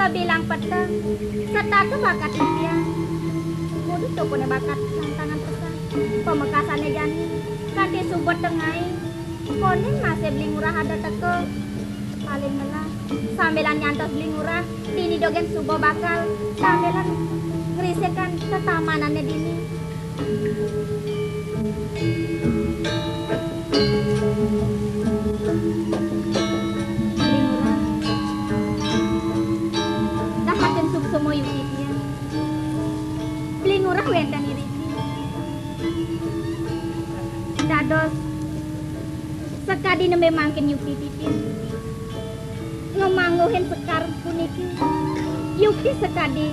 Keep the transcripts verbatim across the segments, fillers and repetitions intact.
Bilang peteng, setata bakat titiang. Mudut tokoné bakat lantangan pesan. Pamekasané jani, kanti suba tengai. Koné masih Beli Ngurah ada teka. Paling melah, sambilan nyantos Beli Ngurah, dini dogén suba bakal, sambilan ngrisikang tetamanané dini. Beli Ngurah, dahating suksma yukti titiang. Beli Ngurah wénten iriki. Dados sakadi nembé mangkin yukti titiang. Ngamangguhin sekar puniki. Yukti sakadi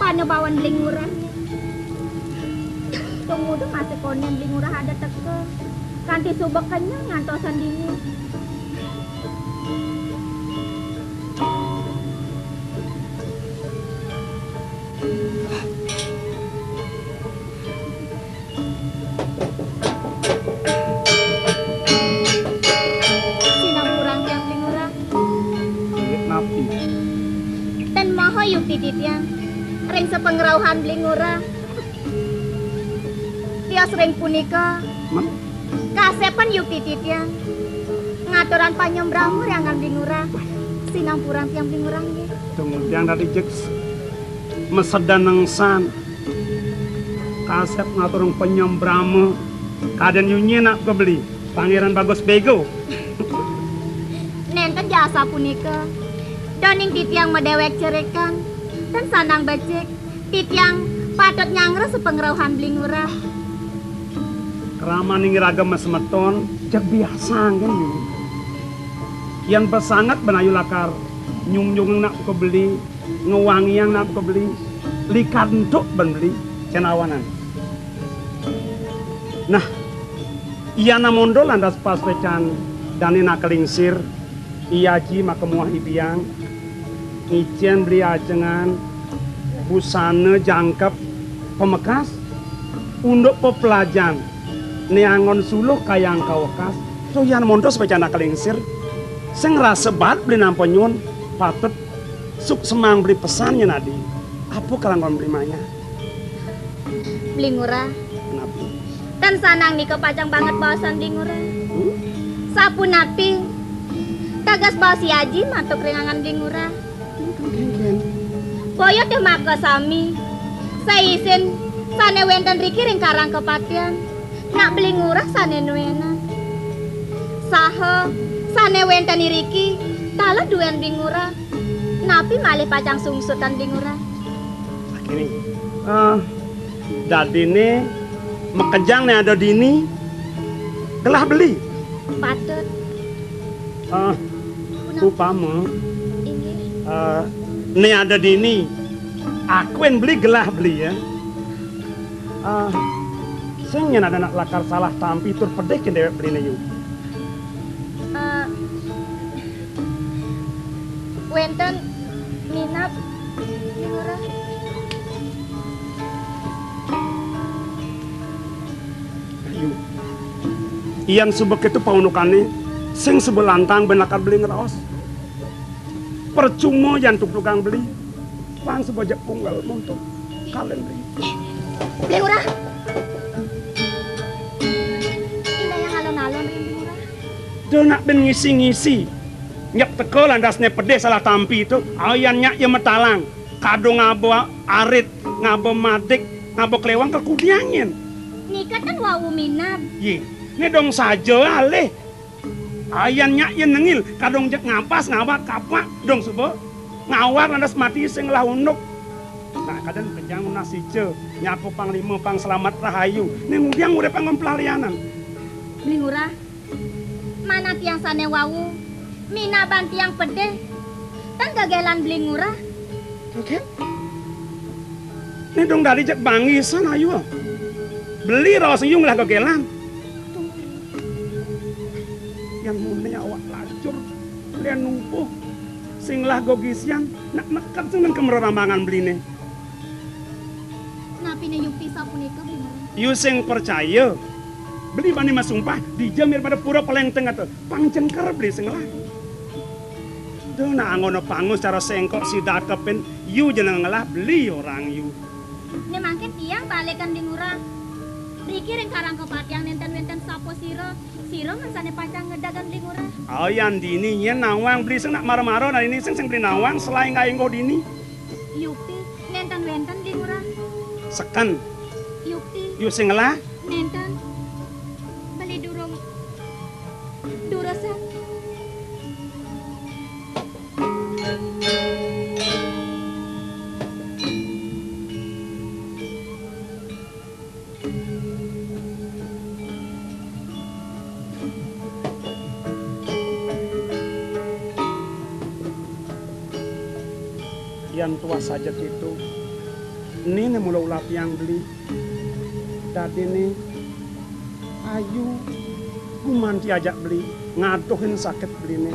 panebawan Beli Ngurah. Tumuju masih koné Beli Ngurah ada teka. Kanti suba kenyel ngantosan dini. Sinampurang tiang Beli Ngurah. Napi? Tan maha yukti titiang ring sapangrauhan Beli Ngurah. Tios ring punika, Men? Kasépan yukti titiang ngaturang panyembrama ring anggan Beli Ngurah. Sinampurang tiang Beli Ngurah nggih. Tumuju tiang dadi jek masedan nengsan. Kasép ngaturang panyembrama. Kadén yunyi nak kebeli. Pangéran Bagus Bego. Nénten jasa punika. Duaning titiang madéwék cerikan, tan sandang becik, titiang patut nyanggra sapangrauhan Beli Ngurah. Kramaning iraga masemeton, jeg biasa nggih. Yén pasanget ben ayu lakar nyungjungang nak kebeli, ngwangiang nak kebeli, likar entuk ben beli, cenawanan. Nah, Ida Namanda lantas pas pecan dané nak kalingsir, Ida Aji maka muah I Biang, ngicén beli ajengan, busana jangkep, pamekas, unduk pepelajan, né anggon suluh kayang kawekas, tur Ida Namanda pecan nak kalingsir, sing rasa baat beli nampa nyuwun, patut suksemang beli pesan nyén adi, apa kalangkon beli manyah. Beli Ngurah. Napi? Tan sandang nika pacang banget baosan Beli Ngurah. Hmm? Sapunapi teges baos I Aji mantuk ring anggan Beli Ngurah. Kénkén. Boya té makasami. Saisin sané wénten riki ring karang kapatihan. Nak Beli Ngurah sané nuénang. Saha sané wénten iriki taler duén Beli Ngurah. Napi malih pacang sungsutan Beli Ngurah? Kéné. Ah, dadiné makejang né ada dini gelah beli. Patut. Ah, upama, inggih, ah, né ada dini akuin beli gelah beli ya. Ah, sing nyén ada nak lakar salah tampi tur pedih kén déwék beliné yu. Ah, wénten minab, Beli Ngurah. Ayu. Yén suba kéto paundukané, sing suba lantang ben lakar beli ngraos. Percuma yén tugtugang beli. Pang suba jeg punggel monto. Kalén beli. Beli Ngurah. Indayang alon-alon ring Beli Ngurah. Duh, nak ben ngisi-ngisi. Nyep teka lantas né pedih salah tampi to. Ayan nyak ya metalang. Kadung ngaba arit, ngaba madik, ngaba klewang kekudiangin. Nika ten wau minab. Yé, né dong saja alih. Ayan nyak ya nengil, kadung jeg ngabas ngawak kapak, dong suba. Ngawak lantas mati sing ngelah unduk. Nah, kadén kejang nunas ica, nyaku panglima pang selamat rahayu. Né ngudiang urip anggon pelarianan. Beli Ngurah. Manah tiang sané wau, minaban tiang pedih, tan gegélan Beli Ngurah. Gegél? Né dong dadi jeg banggisan ayu. Beli raos yu ngelah gegélan. Yén muné awak lacur, lén numpuh, sing ngelah gegisian, nak neked sing nén kemrerambangan beliné. Napiné yukti sapunika, Beli Ngurah? Yu sing percaya. Beli bani masumpah, dija mir pada pura Pelengteng ata. Pang cengker beli sing ngelah. Duh, nak angono pangus cara sengkok sida kepin, yu jeneng ngelah beli orang yu. Né mangkin tiang balikan Beli Ngurah. Mriki ring Karang Kepatihan nénten wénten sapa sira. Sira mangsané pacang ngedagan Beli Ngurah. Oh, yan dini nyén nawang beli sing nak mara-mara, nah ini sing, sing beli nawang selain kaé engko dini. Yukti, nénten wénten Beli Ngurah. Seken. Yukti. Yu sing ngelah? Nénten. Beli durung. Durusang. Yan tuah saja kéto, né mula ulah tiang beli. Dadiné ayu gumanti ajak beli, ngaduhin sakit beliné.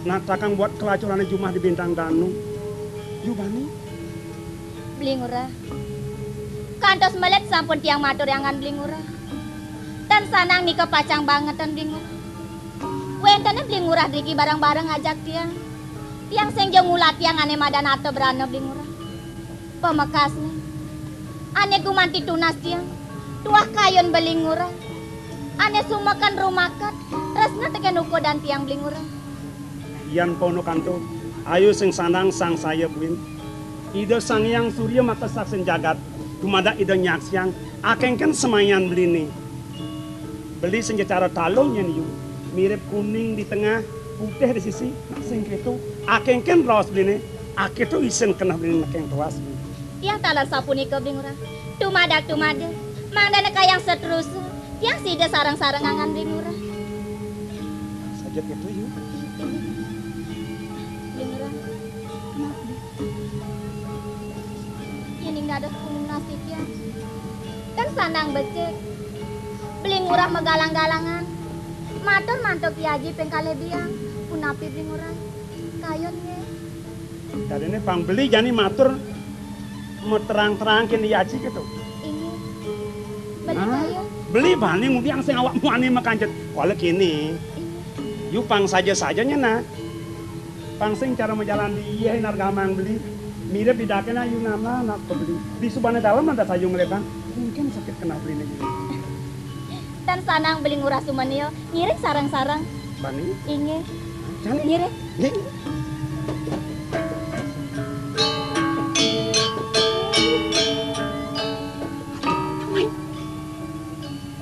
Nak takang buat kelacuran jumah di Bintang Danu. Yu bani. Beli Ngurah. Kantos melet sampun tiang matur angan Beli Ngurah. Tan sanang nika pacang bangetan Beli Ngurah. Wéntené Beli Ngurah driki bareng-bareng ajak tiang. Tiang sing ja ngulah tiang ané madan arta brana Beli Ngurah. Pamekasné, ané gumanti tunas tiang, tuah kayun Beli Ngurah. Ané sumeken rumaket, tresna tekén ukudan tiang Beli Ngurah. Yan pono kanto, ayo sing sanang sangsaya buin. Ida Sang Hyang Surya makasaksin jagat, dumadak Ida nyaksiang, akéngkén semayan beliné. Beli sing cara taluh nyén yu, mirip kuning di tengah, putih di sisi, nak sing kéto, akéngkén raos beliné, akéto isin keneh beliné nekeng tuas. Tiang taler sapunika, Beli Ngurah. Tumadak, tumadak. Mangdané kayang seterusé, tiang sida sareng-sareng angan Beli Ngurah. Saja kéto, yu. Beli Ngurah. Maaf, Beli. Yéning dados punapi tiang, tan sanang becik. Beli Ngurah magalang-galangan. Matur mantuk Ki Aji ping kalih biang. Punapi Beli Ngurah? Kayun nggih. Dadiné pang beli jani matur materang-terang kén Ki Aji kéto. Inggih. Beli kayun. Beli bani ngudiang sing awak muani makanjet. Kala kéné. Inggih. Yu pang saja-saja nyén, nah. Pang sing cara majalan di iya hinar gamang beli. Mirip di dakéné ayu nana nak beli. Di subana dalem nanda sayu ngelebang. Mungkin sakit keneh beliné. Tan sanang Beli Ngurah sumenia, ngiring sareng-sareng. Bani? Inggih. Jani? Ngiring. Nggih.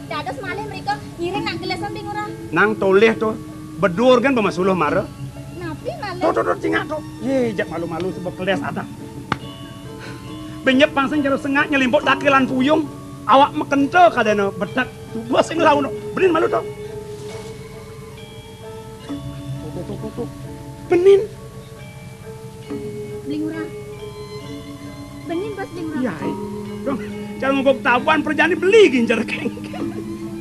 Dados malih mrika ngiring nak gelesan Beli Ngurah. Nang tolih to, bedur kan pemasuluh mara. Napi malih? To, to, to, cingak to. Yé, jak malu-malu sebab keles adah. Benyep pang sing cara sengak nyelimpuk dakilan puyung. Awak makenta kadéna betek. Tubuh sing launo. Benin malu to. To, to, to, to, to. Benin. Beli Ngurah. Benin bos Beli Ngurah. Yai. Dong, cara ngubuk tabuan perjani beli ginjar keng.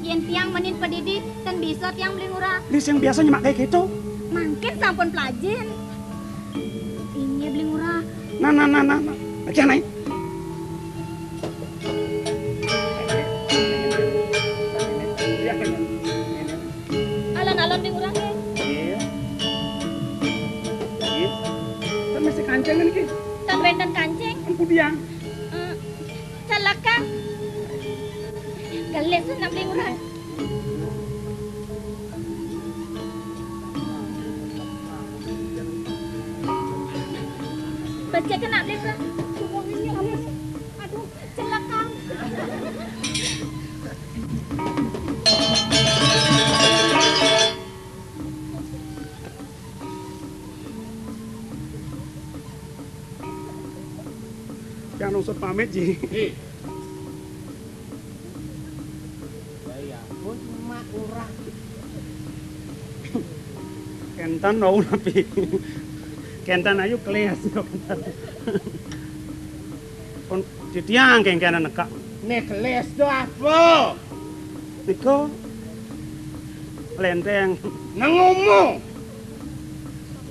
Yén tiang menin padidi, tan bisa tiang Beli Ngurah. Li sing biasa nyemak kaya kéto. Mangkin sampun pelajin. Inggih Beli Ngurah. Nah, nah, nah, nah, nah. Lagi anai. Alon-alon Beli Ngurah nggih. Iya. Iya. Kan masih kancing kan ki? Tan wénten kancing. Kan kudiang. Eh, celaka. Gelis nak Beli Ngurah. Becik kena Beli Ngurah. Aduh, celaka. Yang nungsut pamit, Ji. Ji. Ya, ya ampun, Mak Lurah. Kénten wau napi? Kénten ayu kelis kok kénten. Pun titiang kéngkénan nekak. Né kelis to apa? Nika lenteng. Nang ngomong.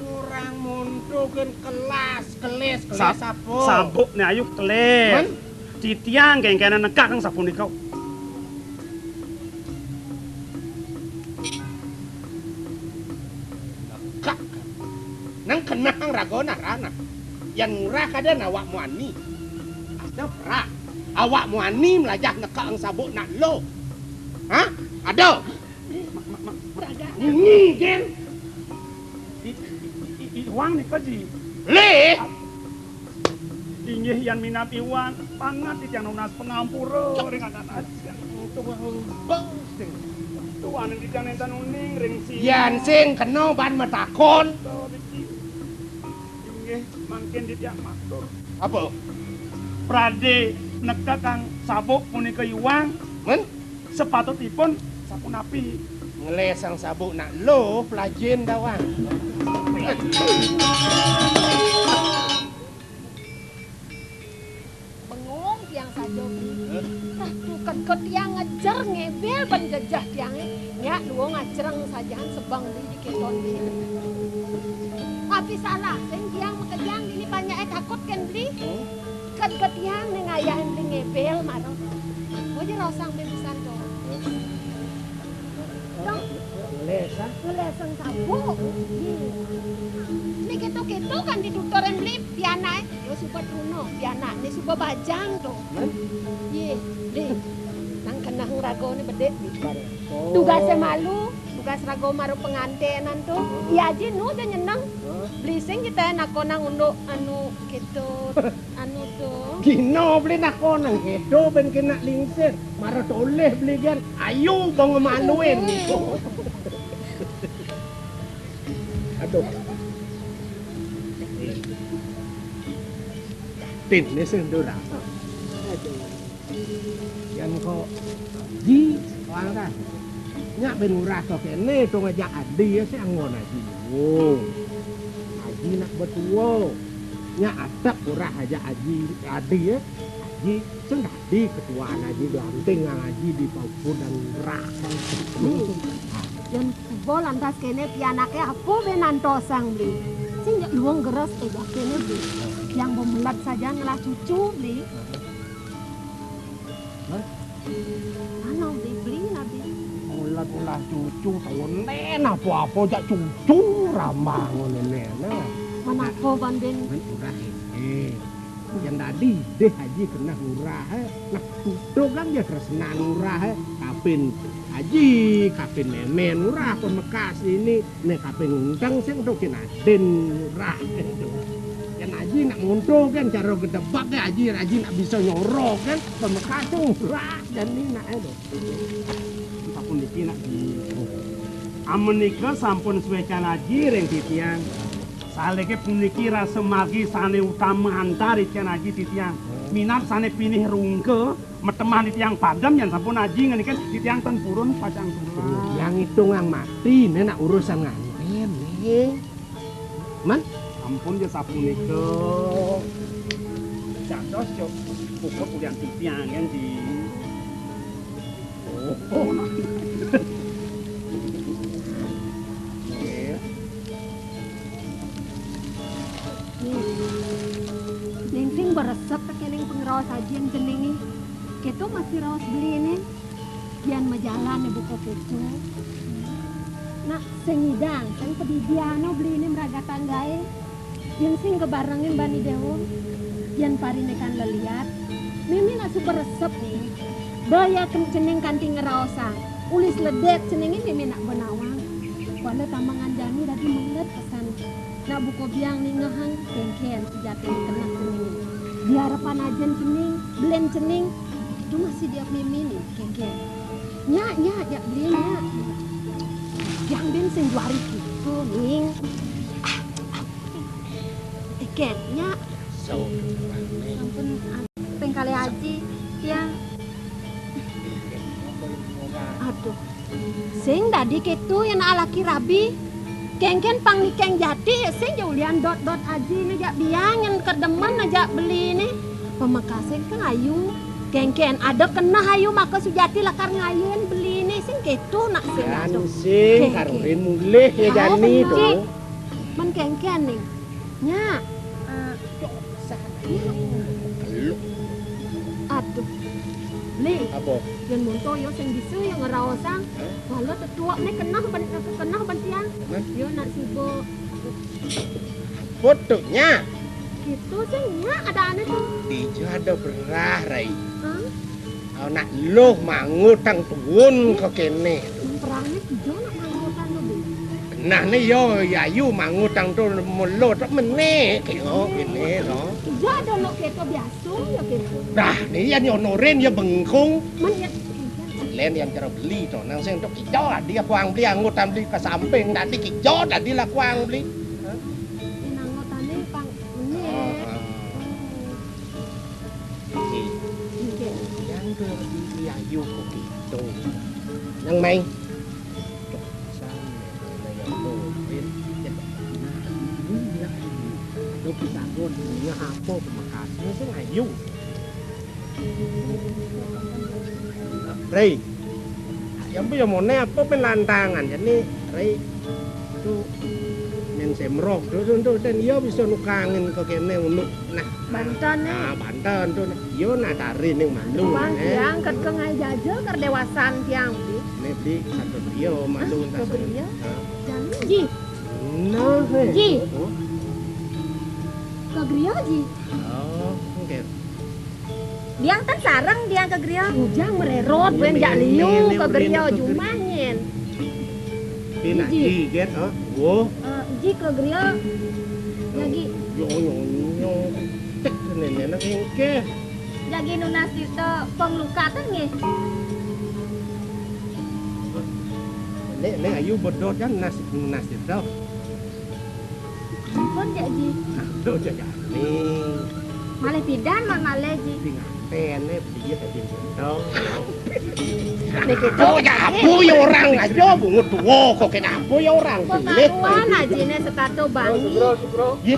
Orang monto kan kelas, kelis, kelis Sa-, apa? Sabuk né ayu kelis. Men? Titiang kéngkénan nekak kang sapunika. Nekak. Oh, nah, Ra, nah. Yan ngurah kada, nah, awak muani. Ada, Ra. Awak muani mlajah nekakang sabuk nak lo. Hah? Ada? Ini, gén. I, i, i, Iwang nika, Ji. Lih. Inggih, yan minab Iwang, banget titiang nunas pangampura ring anak Aji. Tuan, titiang nénten uning ring sing. Yan sing kena ban matakon. Inggih, mangkin titiang matur. Apa? Pradé nekakang sabuk punika Iwang. Men? Sepatutipun sapunapi? Ngelesang sabuk nak lo pelajin dawang. Bengong tiang saja, Bli. Hah? Tah, tukad-tukad tiang ngejer ngebel ban jejeh tiangé. Nyak luung acreng sajan sebeng Bli di kéton Bli. Tapi salah, sing tiang makejang dini panjaké takut kén Bli. Hah? Tukad-tukad tiang né ngayahin Bli ngebel mara. Aja raosang Bli pisan to. Hah? Dong. Ngeles, ah? Ngelesang sabuk. Iya. Né kéto-kéto kan dituturin Bli pianaké. Yo suba truna, pianaké suba bajang to. Hah? Iya, Bli. Nang keneh ragané bedik, Bli. Barang. Oh. Tugasé malu, tugas raga mara pengantenan to. Iya Aji nu ja nyeneng. Hah? Bli sing kita nakonang unduk anu kéto. Anu to. Gina Bli nakonang kéto ben kena lingsir. Mara tolih Bli gén. Ayu bang maluin. Aduh. Tin, né sing ndura. Aduh. Yan ko Aji, wangkah. Nyak ben ngurah to kéné to ngajak Adi ya, sing anggon Aji. Oh. Aji nak betua. Nyak atek ngurah ajak Aji, Adi ya. Aji sing dadi ketuaan Aji, damping ngan Aji di pauku dan ngurah. Hmm. Yan suba lantas kéné pianaké apa bé nantosang Bli. Sing nyak luung geres téh kéné Bli. Yang bemelet saja ngelah cucu Bli. Hah? Ana Bli, Bli nabi. Ulah-ulah cucu, taun nén apa-apa jak cucu rambang ngono nén, nah. Manapa ban ben? Men urah, eh. Yang tadi deh Aji kena urah, eh. Nah, tutup kan dia tresnan urah, eh. Kapin Aji, kapin memen urah, pemekas ini. Né kaping unteng sing to kinadin rah. Kén Aji nak nguntuh kén cara gedebak kén Aji, Aji nak bisa nyoroh kén pemekas to rah jani nak to. Sapuniki nak di. Amenika sampun suécan Aji ring titiang. Saliké puniki rasa margi sané utama antar ican Aji titiang. Minab sané pinih rungka, Mateman titiang padem yan sampun Aji ngeniken titiang ten purun pacang tulak. Yang ngitungang mati, né nak urusan nganten, né. Man? Ampun ya sapunika. Dados yo puput ulian titiang yan di. Oh, oh, nah. Nggih. Ning sing beresep tekening pangraos Aji jenenge. Keto masih raos beliné. Kian majalan buka keto. Nak sing ngidang, sing padidiana beliné mragatang gaé. Yén sing kabarengin bani déwa, yén pariné kan leliat, mimi nak suba resep nih. Baya ken-, cening kanti ngraosang, uli sledek ceningé mimi nak banawang. Kuala tambangan jani dadi melet pesan. Nak buka biang ningehang kéngkén sujatiné keneh ceningé. Di arepan ajin cening, belin cening, itu masih dia mimi nih, kéngkén. Nyak, nyak, nyak belin, nyak. Yang bin sing juari gitu, Ning. Iken, nyak. Sampun, ping kalih Aji, tiang. Aduh. Sing dadi keto yén alaki rabi. Kéngkén pang nikeng jati, sing ja ulian dot-dot Aji né jak biang yén kedemen ajak beliné. Pamekasé kan ayu. Kéngkén ada keneh ayu maka sujati lakar ngayuin beliné, sing keto nak sing aduh. Sing karurin mulih ya jani to. Men kéngkén nih. Nyak. Eh, aduh. Beli. Apa? Yén monto yo sing bisa yo ngraosang. Hah? Walau tetuak né keneh ben, keneh ben tiang. Hah? Yo nak suba. Fotonya. Gitu sih, nyak ada aneh tuh. Dija ada berah, Rai. Hah? Anak lo mangutang tuun ke kene. Berahnya tiga nak mangutang tuh, Bi. Nah, nih yo, yayu mangutang tuh melo tak menek, yo, kene, lo. Iya, ada nok keto biasa, ya keto. Dah, nih yang nyonorin ya bengkung. Men ya. Len yang cara beli tuh, nang sing untuk kita dia kuang beli anggota beli ke samping, tadi kita tadi lah kuang beli. Hah? Ini anggotanya pang menek. Oh, oh. Iki. Iki. Yang tuh di ayu kok gitu. Nang mai. Tuh, sama, nah, yang tuh, Rin. Nah, ini ya, ayu. Tuh, kita tuh, ini apa, pemekasnya sih, ayu. Rei. Yang punya mone apa, pen lantangan, jadi, Rei. Tuh, yang semrok, tuh, tuh, tuh, dan iya bisa nukangin ke kene, unu. Nah, banten, eh. Nah, banten tuh, nah. Iya, nah, tari ning malu, bang, eh. Tiang, ket ke ngai jaja, ker dewasan tiang, Bi. Nih, beli satu beliau, malu, ah, entah ke beliau? Nah. Jani, Ji. Nah, eh. Ji. Oh. Ke beliau, Ji. Oh, oke. Diang ten sareng, diang ke gria. Ujang mererot, wen jak liu ke gria jumah nyen. Pina ji, ji, get, oh. Wo. Eh, ji ke gria. Jagi. Yo, yo, yo. Cek nenek nak engke. Jagi nunas tirta pengluka ten nge. Nek, nek ayu bedot kan nas, nunas tirta. Ampun, Cak Ji. Aduh, Cak Jani. Malih pidan, Mak, malih, Ji. Sing atene, dia tadi betul. Niki tuh, ya, ampun, ya orang aja, bungut tua, kok kena ampun, ya orang. Kok pilih. Karuan ajine setato bangi. Sugro, Sugro. Iya.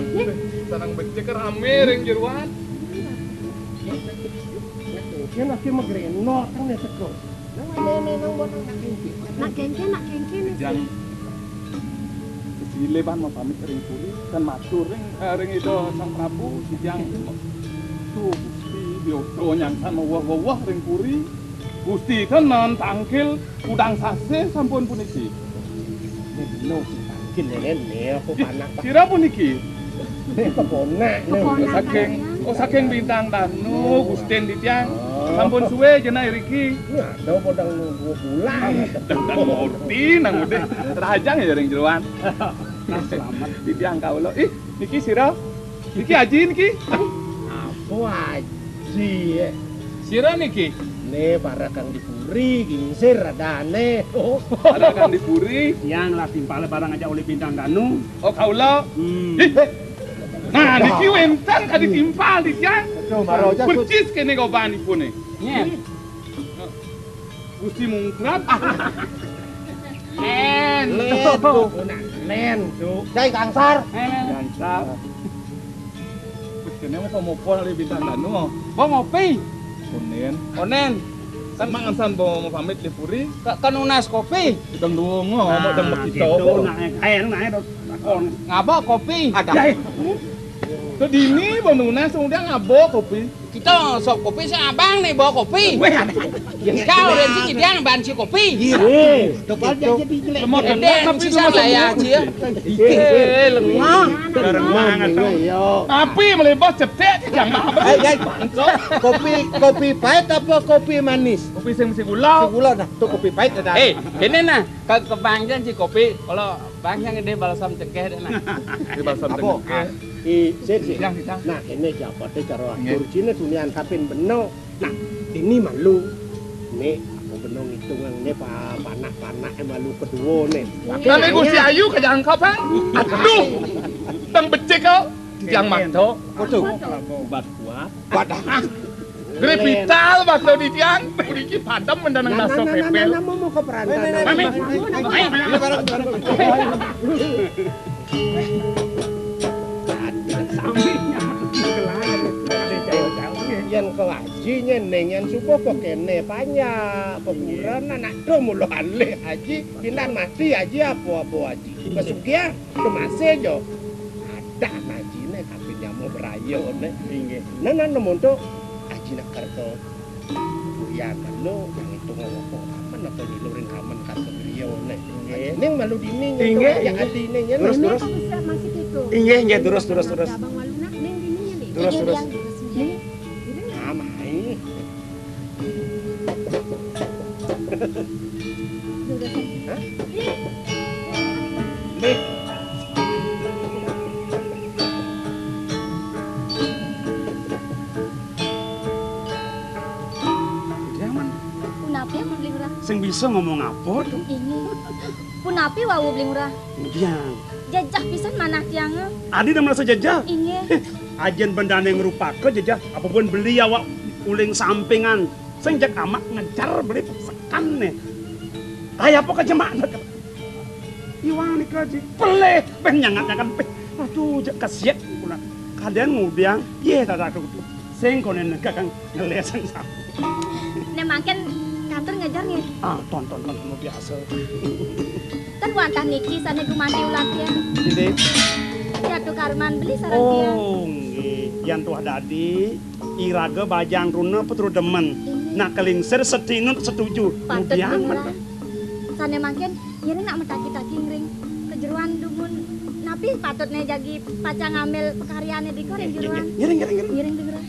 Senang becek rame ring jeruan. Dia lagi megrenot, kan, ya, Sugro. Nang ade memang buat anak kengke. Nak kengke, nak kengke nih. Jang sesile ban mau pamit ring puri, kan matur ring, eh, ring Ida Sang Prabu, sijang. Tuh, Gusti, bioto nyangsan mewah-wewah ring puri. Gusti kan nan tangkil udang sase sampun puniki. Ini bener sih, tangkil, Nen, nih, aku. Ih, panak, Pak. Sira puniki? Nih, keponak, nih. Keponak saking, aja. Oh, saking Bintang Danu, Gustin titiang. Oh. Sampun suwe jenah iriki. Ini ada podang nunggu pulang. Tentang murti, nang udah. Terajang ya ring jeruan. Nah, selamat. Titiang kaula. Ih, niki sira? Niki Aji niki? Apa Aji, eh? Sira niki? Ne, para kang di puri, gingsir adane. Para kang di puri? Yang lah timpale barang aja oleh Bintang Danu. Oh, kaula? Hmm. Ih, eh. Nah, niki wenten kadi timpal, niki ya. Betul, maro aja, Gus. Percis kene gobanipune. Nggih. Gusti Mungkrat. Nen. Nen, Cuk. Nen, Cuk. Jai Kangsar. Nen, nen. Kangsar. Wis kene apa mopo oleh Bintang Danu? Apa ngopi? Onen. Onen. Kan mangan san bo mau pamit di puri. Ka-, kan nunas kopi. Kita ndonga, mau demek kita gitu, apa? Nah, eh, eh, nah, eh, takon. Ngapa kopi? Ada. Jai. Tuh dini bo nunas, udah ngabo kopi. Kita sok kopi, si abang nih bawa kopi. Weh, ada. Kau dan si Kidang ban si kopi. Iya. Eh, coba aja jadi jelek. Eden, tapi sisa lah ya, Ci, ya. Eh, lengah. Bareng mangan, iya. Tapi melebas cetek, jangan. Eh, guys, kopi, kopi pahit apa kopi manis? Kopi sing mesti gula. Sing gula, nah, tuh kopi pahit ada. Eh, ini nah, ke, ke bang jan si kopi, kalau bang yang gede balsam cengkeh deh, nah. Di balsam cengkeh. I, sik, sik. Sidang, sidang. Nah, kene jabate karo atur cine tunian kapin beno. Nah, dini malu. Nek aku beno ngitung ne pa-, panak-panak malu kedua ne. Tapi nek Gusti Ayu kejangkep, ha? Aduh. Tang becik kok. Dijang manto. Waduh. Obat kuat. Wadah. Gre vital bakal di tiang. Puniki padem mendanang. Nah, nasa nah, nah, pepel. Nah, nah, mau, mau ke perantauan. Mami. Mami. Sami nyamuk di gelayan. Ada jauh-jauh, ya. Yen ke Aji nyeneng, yen subuh kok kene panjak. Peburan anak do mulo alih Aji. Pinan mati Aji apa-apa Aji. Pesugihan, kemase jo. Ada Ajine tapi nyamuk berayo ne. Inggih. Nah, nah, nemu tu Aji nak kerto. Buyan melu, yang itu ngomong apa? Napa ngilu ring ramen kata beliau né. Nggih. Ning malu dini. Inggih, ya inggih. Ati ning ya. Terus, terus. Bisa masih gitu. Inggih, inggih, terus, terus, terus. Abang Waluna, ning dini ya, ning. Terus, terus. Ning. Amai. Hah? Nih. Jangan. Punapi, Beli Ngurah? Sing bisa ngomong apa to? Ini. Punapi wau, Beli Ngurah? Jang. Jejeh pisan manah tiang. Adi udah merasa jejeh? Inggih. Ajén bendané ngrupaka jejeh, apa pun beli awak uling sampingan. Sing jeg amak ngejar beli sekan né. Kaya apa kejemak. Iwang nika ji pelih, peh nyangat-nyangat peh. Aduh, jeg kesiet pula. Kadén ngudiang, yé tata aku. Sing koné neka kang ngelih sing sami. Né mangkin katur ngejar nggih. Ah, ton, ton, ton, anu biasa. Ten wantah niki sané gumanti ulah tiang. Inggih. Ratu Karman beli sareng tiang. Oh, nggih. Yan tuah dadi, iraga bajang runa petru demen. Inggih. Nak kelingsir setinut setuju. Patut. Ngudiang bener. Sané mangkin, ngiring nak mataki-taki ngring ka jeroan dumun. Napi patutné jagi pacang ngambil pakaryané dika ring jeroan? Ngiring, ngiring, ngiring. Ngiring, Beli Ngurah.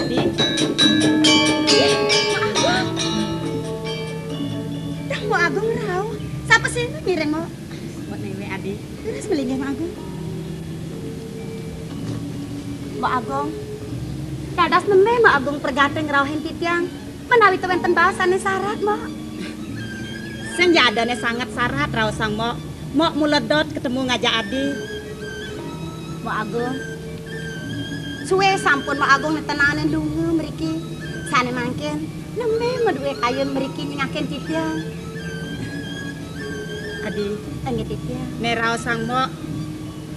Di. Ih, Mak Agung. Dah, Mak Agung rauh. Sapa sih ngiring, Mak? Mak Néwé, Adi. Leres malinggih, Mak Agung. Mak Agung. Dados nembé Mak Agung pragaté ngrauhin titiang. Menawi té wénten baos sané sarat, Mak. Sing ja adané sanget sarat raosang, Mak. Mak mula dot ketemu ngajak Adi. Mak Agung. Sué sampun Mak Agung netenanin lunga mriki. Sané mangkin, nembé madué kayun mriki nyingakin titiang. Adi. Inggih titiang. Né raosang, Mak.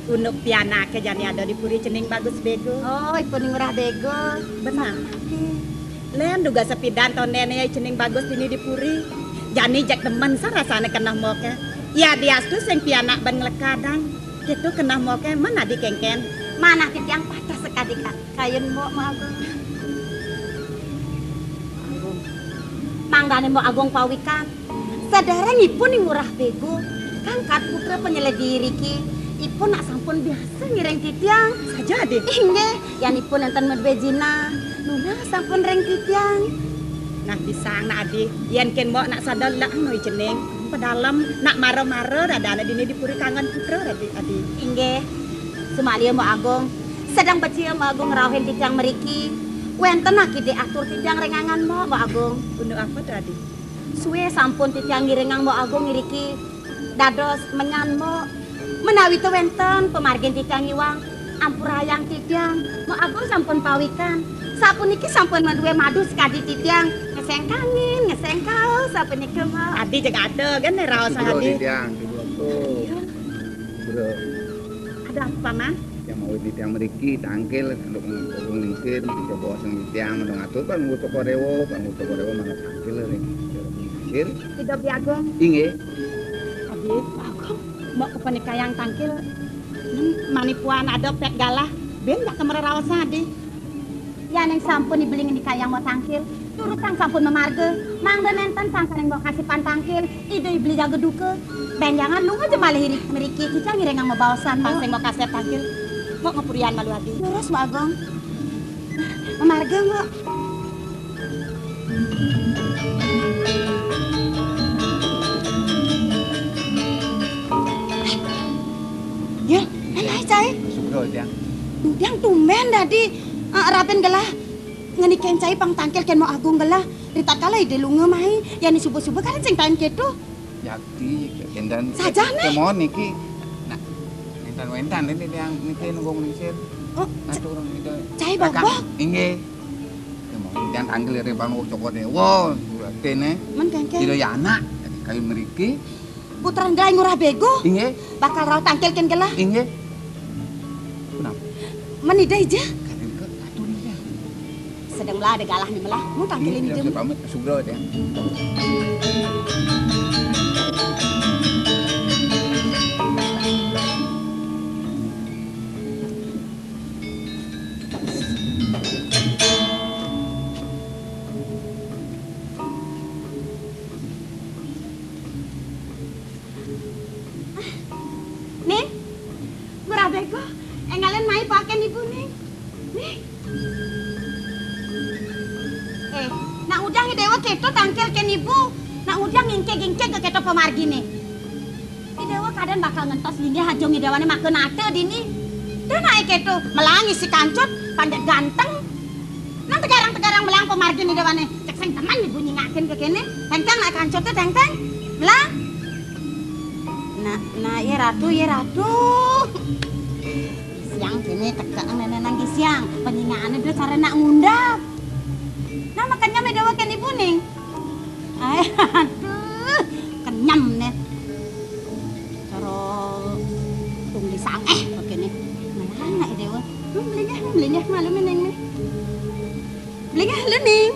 Unduk pianaké jani ada di puri cening Bagus Bégo. Oh, ipun Ngurah Bégo. Beneh. Nggih. Lén dugas pidan tondéné ya cening Bagus dini di puri. Jani jeg demen sarasané keneh moké. Ya diastu sing pianak ban nglekadang. Kéto keneh moké men adi kénkén. Manah titiang pateh sakadi ka-, kayun Mbok, Mbok Agung. Mangdané Mbok Agung pawikan. Sadéréngipun Ngurah Bégo, kangkat putra panyeledi iriki, ipun nak sampun biasa ngiring titiang. Saja, Adi? Inggih, yan ipun nénten madué jinah, nunas sampun ring titiang. Nah, bisa nak Adi, yén kén Mbok nak sada lek noi cening, pedalem, nak mara-mara radané dini di puri kangen putra, Adi, Adi. Inggih, sumaliya Mbok Agung, sedeng becik Mbok Agung ngrauhin titiang mriki. Wénten akidé atur titiang ring angan Mbok, Mbok Agung. Unduk apa to, Adi? Suwé sampun titiang ngiringang Mbok Agung iriki dados menyan Mbok. Menawi té wénten pamargin titiang iwang, ampurayang titiang. Mbok Agung sampun pawikan. Sapuniki sampun madué madu sakadi titiang. Ngeseng kangin, ngeseng kaos, sapunika, Mbok. Adi jeg ada, kan, raos Adi. Titiang, Adi. Iya. Bro. Ada apa, Paman? Yang mau titiang mriki, tangkil, untuk ngomong lingsir, coba sing titiang, untuk ngatur, kan, ngutuk korewo, kan, ngutuk korewo, mana tangkil, ring. Lingsir. Ida Beli Agung. Inggih. Adi, Agung, Mbok kepenikayang tangkil, men-, manipuan ada pek galah, bin jak kemera raosan, Adi. Yaning sampun ibeli ngenikayang Mbok tangkil, turutang sampun mamarga, mangda nénten sangkaning Mbok kasipan tangkil, Ida ibeli jaga duka. Bénjangan lunga ja malih iri-, mriki, titiang ngiringang mabaosan, Mbok. Pang sing Mbok kasép tangkil, Mbok ngapurian malu Adi. Leres, Mbok Agung. Mamarga, Mbok. Ya, enaé cai. Sugra, Tiang. Tiang tumbén dadi, eh, rabi gelah. Ngenikain cai pang tangkil kén Mbok Agung gelah. Ritatkala Ida lunga mai, yaning suba-suba kalen sing tain kéto. Yakti, kénten. Sajan, eh. Kémon niki. Nah, wénten-wénten niki tiang niki nunggu meningsir. Oh, ngatur Ida. Cai Kakang. Bobok? Inggih. Kémon tiang tangkil ring pang Cokor Déwa, kéné. Men kéngkén. Ida ya anak, dadi kayun mriki. Putran Grai Ngurah Bégo? Inggih. Bakal rauh tangkil kén gelah? Inggih. Punapa? Men Ida ija? Kadén ka, atur Ida. Sedeng melah ada galah né melah. Mun tangkilin Ida. Inggih, pamit, sugra, Tiang. Kéto tangkil kén ibu, nak ngudiang ngingkig-ngingkig ka kéto pamarginé. I Déwa kadén bakal ngentos linggih aja I Déwané maka nata dini. Dén aé kéto, melang isi kancut, panjak ganteng. Nang tegarang-tegarang melang pamargin I Déwané. Cék sing temen ibu nyingakin ka kéné. Téngténg nak kancuté, téngténg. Melang. Nah, nah, ya Ratu, ya Ratu. Siang kéné teka nénénan di siang. Penyingané dua cara nak ngundap. Nah, makanya I Déwa kén ibu ning. Aé, aduh, kenyem né. Cara tunggi sangéh kéné. Melang nak I Déwa. Hmm, melinggih, melinggih malu ménéng né. Melinggih lu ning.